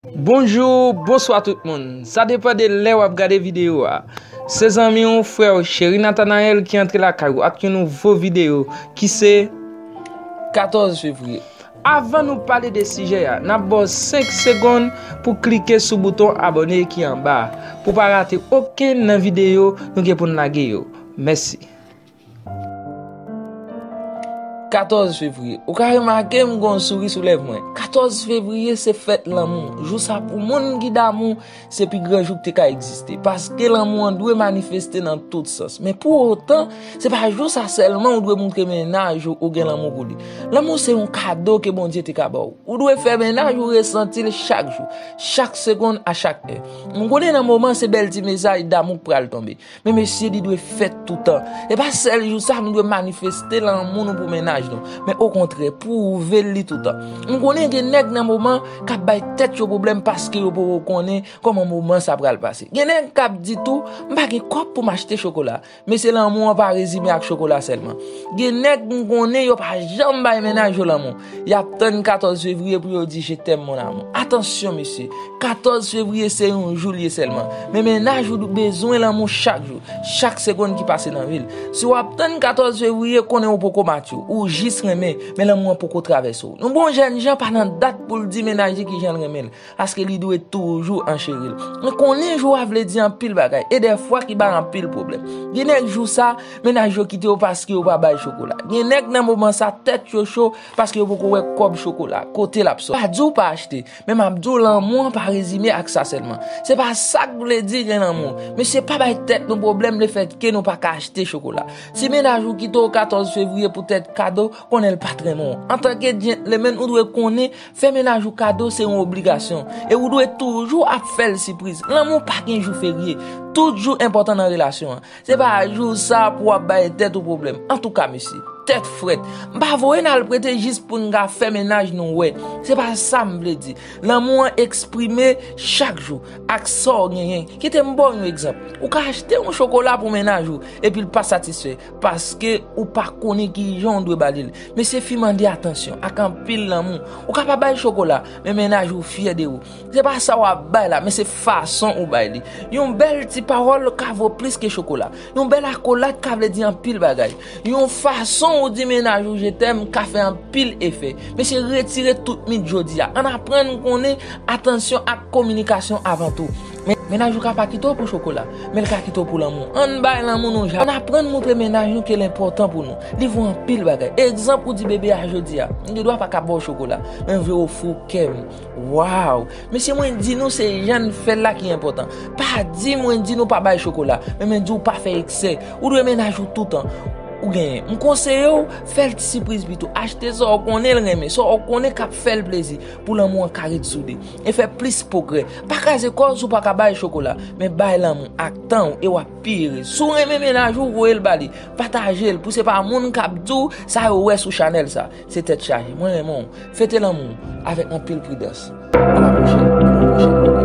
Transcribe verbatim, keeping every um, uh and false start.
Bonjou, bonswa tout moun. Sa depann de lè w ap gade videyo a. Se zanmi w, frè w, Cheri Nathanael ki antre lakay ou ak yon nouvo videyo ki se katòz fevriye. Avan nou pale de sijè a, n ap ba w senk segonn pou klike sou bouton abòne ki anba a, pou pa rate okenn nan videyo nou gen pou n lage yo. Mèsi. Katòz fevriye. Ou ka remake m gen yon souri sou lèv mwen. Katòz fevriye se fèt lanmou. Jou sa pou moun ki damou, se pi gran jou ki te ka egziste. Paske lanmou an dwe manifeste nan tout sans. Men pou otan, se pa jou sa sèlman ou dwe montre mennaj ou ou gen lanmou pou li. Lanmou se yon kado ke Bondye te ka ba w. Ou dwe fè mennaj ou resanti l chak jou, chak segonn, a chak è. M konnen nan moman se bèl ti mesaj damou k pral tonbe. Men mesye, li dwe fèt toutan. E pa sèl jou sa nou dwe manifeste lanmou nou pou mennaj nou, men okontrè, pwouve l li toutan. M konnen gen nèg nan moman k ap bay tèt yo pwoblèm paske yo poko konnen kòman moman sa pral pase. Gen nèg k ap di tou, "M pa gen kòb pou m achte chokola." Men se lanmou an pa rezime ak chokola sèlman. Gen nèg m konnen yo pa janm bay mennaj yo lanmou. Y ap tann katòz fevriye pou yo di, "Je t'aime, mon amour." Atansyon, mesye. Katòz fevriye se yon jou l ye sèlman. Men mennaj ou bezwen lanmou chak jou, chak segonn ki pase nan vi l. Si w ap tann katòz fevriye, konnen ou poko matye, ou jis renmen, men lanmou an poko travèse w. Yon bon jèn jan pa nan dat pou l di mennaj li kijan l renmen l, paske li dwe toujou an cheri l. Men konnen jou a vle di anpil bagay, e dèfwa ki bay anpil pwoblèm. Gen nèg jou sa, mennaj yo kite yo paske yo pa bay chokola. Gen nèg nan moman sa, tèt yo cho, paske yo poko wè kòb chokola, kote l ap sòti. Pa di w pa achte, men m ap di w lanmou an pa rezime ak sa sèlman. Se pa sa k vle di gen lanmou. Mesye, pa bay tèt nou pwoblèm lefètke nou pa ka achte chokola. Si mennaj ou kite w katòz fevriye poutèt kado, konnen l pa t renmen w. Antanke gentleman, ou dwe konnen fè mennaj ou kado se yon obligasyon. E ou dwe toujou ap fè l sipriz. Lanmou pa gen jou ferye. Tout jou enpòtan nan relasyon an. Se pa jou sa pou w ap bay tèt ou pwoblèm. Antouka, mesye, tèt frèt. M pa voye n al prete jis pou n ka fè mennaj nou wè. Se pa sa m vle di. Lanmou an eksprime chak jou ak sa w genyen. Kite m ba w yon egzanp. Ou ka achte yon chokola pou mennaj ou, epi l pa satisfè, paske ou pa konnen kijan w dwe ba li l. Mesye, fi mande atansyon ak anpil lanmou. Ou ka pa bay chokola, men mennaj ou fyè de ou. Se pa sa w ap bay la, men se fason ou bay li. Yon bèl ti pawòl ka vo plis ke chokola. Yon bèl akolad ka vle di anpil bagay. Yon fason ou di mennaj ou "je t'aime" ka fè anpil efè. Mesye, retire tout mit jodi a. Ann aprann konnen atansyon ak kominikasyon avan tou. Men, mennaj ou ka pa kite w pou chokola, men l ka kite w pou lanmou. Ann bay lanmou nou ja. Ann aprann montre mennaj nou ke l enpòtan pou nou. Li vo anpil bagay. Egzanp, ou di bebe a jodi a, "M gen dwa pa ka ba w chokola, men m vle ofri w kè m." Waw! Mesye, mwen di nou se jan n fè l la ki enpòtan. Pa di mwen di nou pa bay chokola, men mwen di w pa fè eksè. Ou dwe mennaj ou toutan. Ou genyen. M konseye w, fè l ti sipriz pito. Achte sa w konnen l renmen, sa w konnen k ap fè l plezi, pou lanmou an ka ret soude e fè plis pwogrè. Pa kraze kò w si w pa ka bay chokola, men bay lanmou ak tan w e w ap pi ere. Si w renmen mennaj ou, voye l ba li. Pataje l pou se pa moun k ap di w sa yo wè sou chanèl sa. Se tèt chaje. Mwen renmen w. Fete lanmou w avèk anpil pridans. A la pwochèn. A la pwochèn.